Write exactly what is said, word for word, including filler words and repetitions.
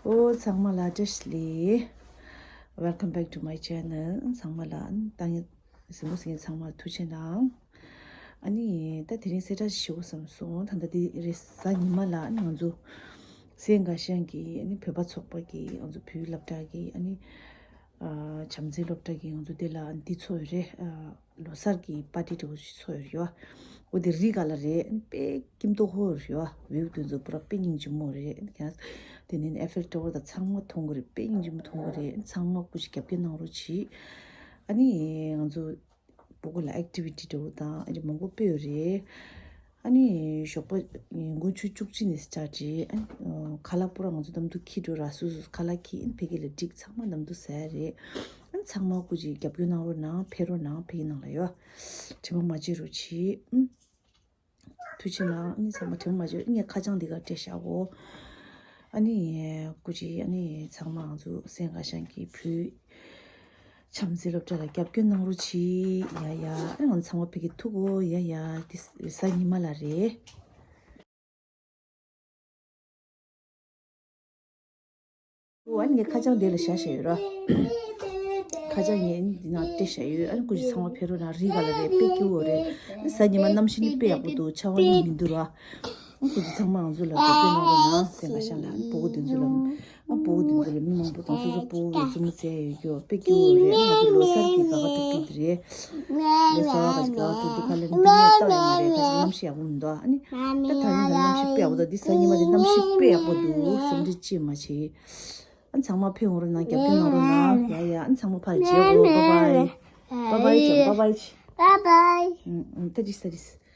ཨོ་ཚང་མ་ལ་བཀྲ་ཤིས་བདེ་ལེགས། Welcome back to my channel. ཚང་མ་ལ་ཨ་ནི་ཏང་ཡོད་གཟིགས་མོ་གཟིགས་མཁན་ཚང་མ་ལ་ཐུགས་རྗེ་གནང་། ཨ་ནི་ད་དེ་རིང་གསལ་བསྒྲགས་ཞིག་ཞུ་དགོས་བསམ་སོང་། ད་ལྟ་འདི་རེས་གཟའ་ཉི་མ་ལ་ཨ་ནི་ང་ཚོ་སེ་འགའ་ཤང་གི་ཨ་ནི་བོད་པ་ཚོགས་པ་གི་ང་ཚོ་བོད་སློབ་གྲྭ་གི་ཨ་ནི་ཨ་བྱམས་བརྩེ་སློབ་གྲྭ་གི་ང་ཚོ་འདི་ལ་འདི་ཚོགས་ཡོད་རེད། ཨ་ལོ་གསར་གྱི་པར་ཊི་འདྲ་བོ་ཞིག་ཚོགས་ཡོད་རེད་བ། འོ་དེ་རི་ག་ལ་རེད། དཔེ་སྐྱིད་མདོག་ཁ་པོ་རེད་བ། བིའུ་དེ་ཚོ་པུ་ར་དཔེ་སྙིང་རྗེ་མོ་རེད། ཁྱེད་རང་དེ་ནས་ཨེ་ཧྥེལ་ཊ་ཝར་དང་ཚང་མ་མཐོང་གི་རེད། དཔེ་སྙིང་རྗེ་མོ་མཐོང་གི་རེད། ཚང་མ་སྐུ་མཁྱེན་རྒྱབ་སྐྱོར་གནང་རོགས་གྱིས། ཨ་ནི་ང་ཚོ་སྤུ་གུ་ལ་ཨེག་ཊི་བི་ཊི་འདྲ་བོ་དང་ཨ་ནི་མང་པོ་སྤེལ་ཡོད་རེད། ཨ་ནི་ཞོགས་པ་དགོང་ཆུ་བཅུ་གཅིག་ནས་སི་ཊར་ཊི་བྱས། ཨ་ནི་ཁ་ལག་པུ་ར་ང་ཚོ་གནམ་གྲུ་འཁྱེར་འགྲོ་ར། སོ་སོ་ཁ་ལག་འཁྱེར། ཨ་ནི་ཕ་གི་ལ་སྒྲིག་ཚང་མ་གནམ་གྲུ་ཟ་ཡ་རེད། ཨ་ནི་ཚང་མ་སྐུ་མཁྱེན་རྒྱབ་སྐྱོར་གནང་རོགས་གནང་། ཕེབས་རོགས་གནང་། ཕ་གི་ནང་ལ་ཡོད། དྲི་མ་མ་བརྗེད་རོགས་གྱིས། ཨུམ། ཐུགས་རྗེ་གནང་། ཨ་ནི་ཚང་མ་དྲི་མ་མ་བརྗེད། ཨ་ནི་ངས་ཁ་བྱང་འདི་ག་སྤྲད་བཞག་གོ། ཨ་ནི་སྐུ་མཁྱེན། ཨ་ནི་ཚང་མ་ང་ཚོ་སེ་འགའ་ཤང་གི་བོད་བྱམས་བརྩེ་སློབ་གྲྭ་ལ་རྒྱབ་སྐྱོར་གནང་རོགས་གྱིས། ཡ་ཡ། ཨ་ནི་ང་ཚོ་ཚང་མ་ཕ་གི་ཐུག་གོ། ཡ་ཡ། འདི་གཟའ་ཉི་མ་ལ་རེད། འོ་ཨ་ནི་ངས་ཁ་བྱང་དེ་ལ་བཞག་བཞག་ཡོད་ར། ཁ་བྱང་ངས་འདི་ནང་སྤྲད་བཞག་ཡོད། ཨ་ནི་སྐུ་མཁྱེན་ཚང་མ་ཕེབས་རོགས་གནང་། རི་ག་ལ་རེད། དཔེ་སྐྱིད་པོ་རེད། ཨ་ནི་གཟའ་ཉི་མ་གནམ་གཤིས་ནི་དཔེ་ཡག་པོ་འདུག་ཆར་པ་ནི་མི་འདུག་ར། ཨ་ནི་སྐུ་མཁྱེན་ཚང་མ་ང་ཚོ་ལ་རྒྱབ་སྐྱོར་གནང་རོགས་གནང་། སེ་འགའ་ཤང་ལ། ཨ་ནི་སྤུ་གུ་དེ་ཚོ་ལ། ཨ་ནི་སྤུ་གུ་དེ་ཚོ་ལ་མི་མང་པོ་དང་སོ་སོ་སྤུ་གུ་ལ་བཙུན་མོ་བཙལ་ཡོད་རྒྱུ་དཔེ་སྐྱིད་པོ་རེད། ཨ་ནི་ང་ཚོ་ལོ་གསར་གྱི་དགའ་དགའ་སྤྲོ་སྤྲོ་དེ་རེད། ལོ་གསར་བ་ག་ཅིག་དགའ་སྤྲོ་འདུག་ག་ལེ། ནི་མི་ཡ་ཏག་ཡོད་མ་རེད། ད་ཅིག་གནམ་གཤིས་ཡག་པོ་མི་འདུག་ཨ་ནི་ད་ད་རིང་ད་གནམ་གཤིས་དཔེ་ཡག་པོ་འདུག་འདི་གཟའ་ཉི་མ་འདི་གནམ་གཤིས་དཔེ་ཡག་པོ་འདུག་སེམས་ཁྲལ་ཅི་མ་བྱེད། ཨ་ནི་ཚང་མ་ཕེབས་འོང་རོགས་གནང་། རྒྱབ་སྐྱོར་གནང་རོགས་གནང་། ཡ་ཡ། ཨ་ནི་ཚང་མ་ཕར་མཇལ་གོ། Bye bye། Bye bye་ཅིག Bye bye་ཅིག Bye bye། ཨུམ་ཨུམ། ད་ཅིག་ད་ཅིག